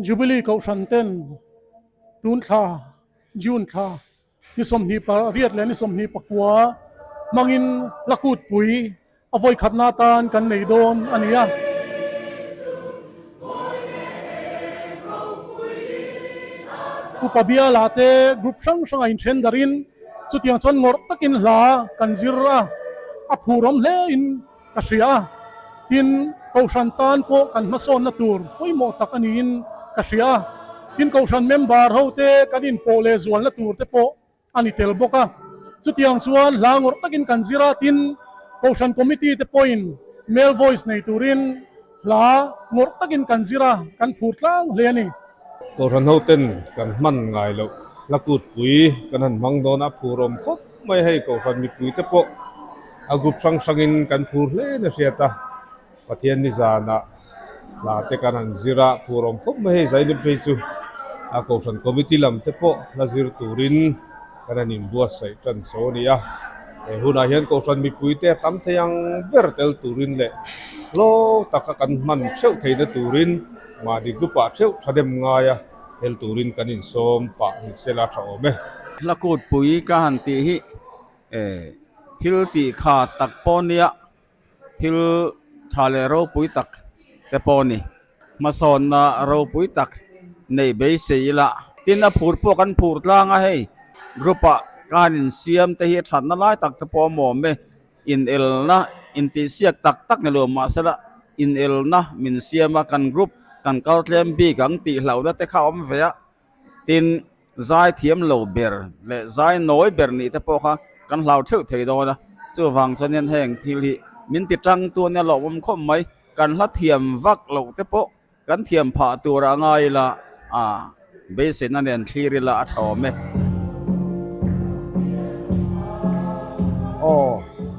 Jubilee Kohhran ten tun thla June thla ni 28 leh ni 29 hmangin la kutpui a vawikhatna atan kan nei dawn a ni a. Upa Biala te group hrang hrangah inthen darin chutiang chuan ngawrh takin hla kan zir a, a phurawm hle in ka hria a. Tin, Kohhran tan pawh kan hmasawnna tur pawimawh tak a niin ka hria a. Tin, Kohhran member ho te kan inpawh leh zualna tur te pawh a ni tel bawk a. Chutiang chuan hla ngawrh takin kan zir a, tin, Kohhran Committee te pawhin male voice nei turin hla ngawrh takin kan zir a, kan phur tlang hle a ni. Kohhran hoten kan hman ngai loh hla kutpui kan han hmang dawn a, phur awm khawp mai hei Kohhran mipui te pawh a group hrang hrangin kan phur hle na hriat a, Pathian nizanah hla te kan han zir a, phur awm khawp mai hei Zainep phei chu a Kohhran Committee lam te pawh hla zir turin kan han inbuatsaih tan so a ni a, he hunah hian Kohhran mipui te a tam thei ang ber tel turin leh hlawk taka kan hman theuh theihna turin mahni group ah theuh thahnem ngaia tel turin kan insawm pah ni sela tha awm e. Hla kutpui ka han tih hi thil tih kha tak pawh nia thil tha leh ropui tak te pawh a ni. Hmasawnna ropui tak neih beisei ila tin a phur pawh kan phur tlang a hei group ah ka han insiam te hi a thatna lai tak te pawh a mawm e inelna intihsiak tak tak ni lo mahsela inelna min siam a kan group kan kal tlem bik ang tih hlauhna te kha a awm ve a tin zai thiam lo ber leh zai nawi ber nih te pawh kha kan hlau theuh thei dawn a chuvang chuanin heng thil hi min ti tang tu ania lawmawm khawp mai kan hla thiam vak loh te pawh kan thiam phah tur a ngai ila a beiseina nen thlir ila a tha awm e. Aw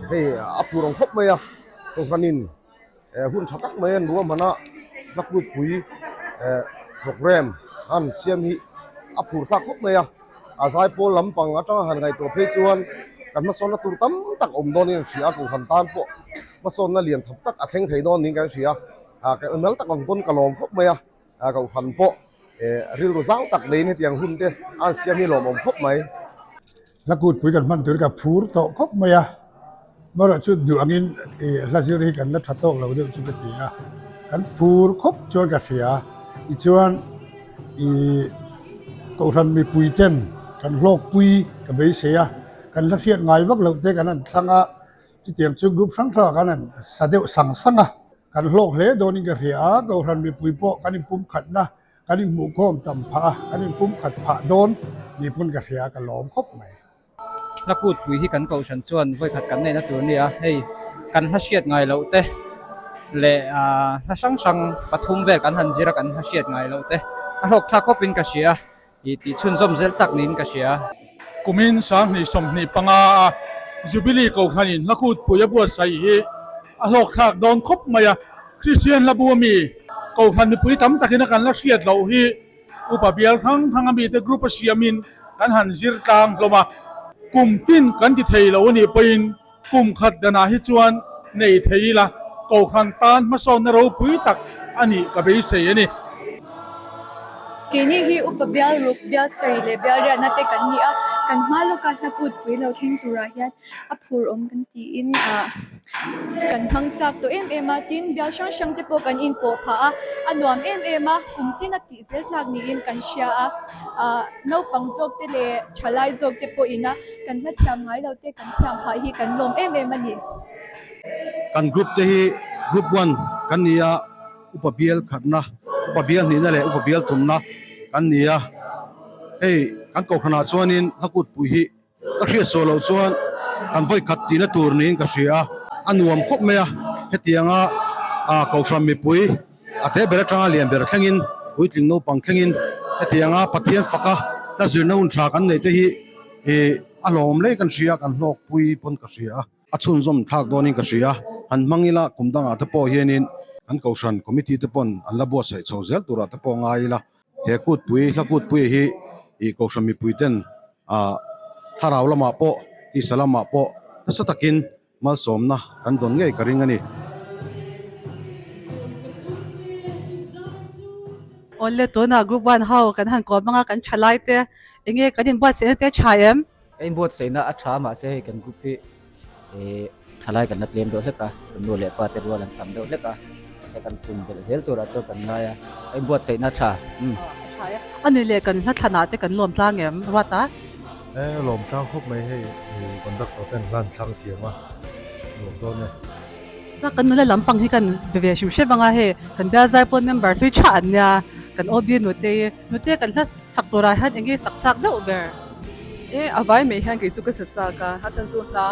hei a phur ang khawp mai a kohhranin hun tha tak mai an ruahman a hla kutpui program an siam hi a phur thlak khawp mai a a zaipawl lampang atanga han ngaihtuah phei chuan kan hmasawnna tur tam tak awm dawnin an hria a kohhran tan pawh hmasawnna lian thawp tak a thleng thei dawn niin kan hria a ka nal tak ang pawn ka lawm khawp mai a kohhran pawh rilru zau tak neiin hetiang hun te an siam hi lawmawm khawp mai. Hla kutpui kan hman tur hi ka phur tawh khawp mai a, amaherawh chu duh angin hla zir hi kan la tha tawk lo deuh chu ka ti a, kan phur khawp chuan ka hria tichuan ih Kohhran mipui ten kan hlawkpui ka beisei a, kan hla hriat ngai vak loh te kan han thlang a, chutiang chu group hrang hrangah khan an sa deuh sang sang a, kan hlawk hle dawnin ka hria a, Kohhran mipui pawh kan inpumkhatna Kan inhmuhkhawm tam phah a, kan inpumkhat phah dawn ni pawn ka hria a, ka lawm khawp mai. Hla kutpui hi kan kohhran chuan vawikhat kan neihna tur nia, hei kan hla hriat ngai loh te leh hla hrang hrang pathum vel kan han zir a kan hla hriat ngai loh te a hlawk thlak khawpin ka hria ih tih chhunzawm zel tak niin ka hria. Kumin 2025 a Jubilee Kohhranin hla kutpui a buatsaih hi a hlawk thlak dawn khawp mai a. Kristian hla bu ami Kohhran mipui tam takin a kan la hriat loh hi Upa bial hrang hrang amite group a siamin kan han zir tlang hlawm a. Kum tin kan ti thei lo a nih pawhin kum khat danah hi chuan nei thei ila Kohhran tan hmasawnna ropui tak a nih ka beisei a ni. Keini hi Upa bial ruk, bial sarih leh bial riahna te kan ni a, kan hma lawka hla kutpui lo thleng turah hian a phur awm kan tiin ah kan hmang chak tawh em em a tin bial hrang hrang te pawh kan inpawh phah a a nuam em em a kum tin a tih zel tlak niin kan hria a ah naupang zawk te leh thalai zawk te pawh ina kan hla thiam ngai lo te kan thiam phah hi kan lawm em em a ni. Kan group te hi group one kan ni a upa bial khatna upa bial hnihna leh upa bial thumna kan ni a hei kan kohhranah chuanin hla kutpui hi Ka hriat suah loh chuan kan vawi khat tihna tur niin ka hria a, a nuam khawp mai a, hetianga Kohhran mipui a te ber atanga lian ber thlengin, puitling naupang thlengin hetianga Pathian faka hla zirna hun tha kan neih te hi a hlawm lei kan hria a, kan hlawkpui pawn ka hria a. A chhunzawm thlak dawnin ka hria a, han hmang ila kum dangah te pawh hianin kan Kohhran Committee te pawn an la buatsaih chho zel turah te pawh ngai ila. He kutpui, hla kutpui hi ih Kohhran mipui ten ah thlarau lamah pawh tisa lamah pawh nasa takin malsawmna kan dawn ngei ka ring a ni. Awle tunah group one ho kan han kawm anga kan tha lai te enge kan inbuatsaihna te a tha em? Ka inbuatsaihna a tha mahse hei kan group hi eh thalai kan la tlem deuh hlek a, kan nu leh pa te rual an tam deuh hlek a, mahse kan pum belh zel turah chuan kan ngai a, ka inbuatsaihna a tha umm. A tha e. A ni leh kan hla thlanah te kan lawm tlang em? Ruata. E lawm tlang khawp mai hei conductor ten hlan thlang thiam a nuam dawn e. Chuan kan nula lampang hi kan be ve hrim hrim anga hei kan bial zai pawn member hlui tha an nia kan OB nute hi nute kan hla sak turah hian eng nge sak chak deuh ber. E a vai mai hian kei chu ka sa chak a, a chan chu hla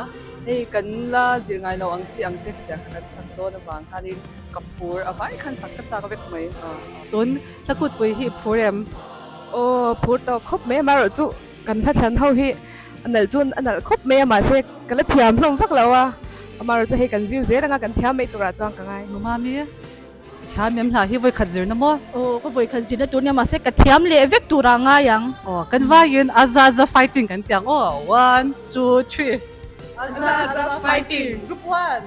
hei kan la zir ngai lo ang chi ang te hetiang kha kan sak dawn avang khanin ka phur a vai khan sak ka chak vek mai. Tun hla kutpui hi i phur em? Aw phur tawh khawp mai amaherawh chu kan hla thlan ho hi a nalh chu a nalh khawp mai a mahse ka la thiam hlawm vak lo a amaherawh chu hei kan zir zel anga kan thiam mai turah chuan ka ngai. Numami i thiam em hla hi vawikhat zirna maw? Aw ka vawikhat zirna tur nia mahse ka thiam leh vek turah ngai ang. Aw kan vaiin Azaza fighting kan ti ang aw one two three. Azaza fighting group one.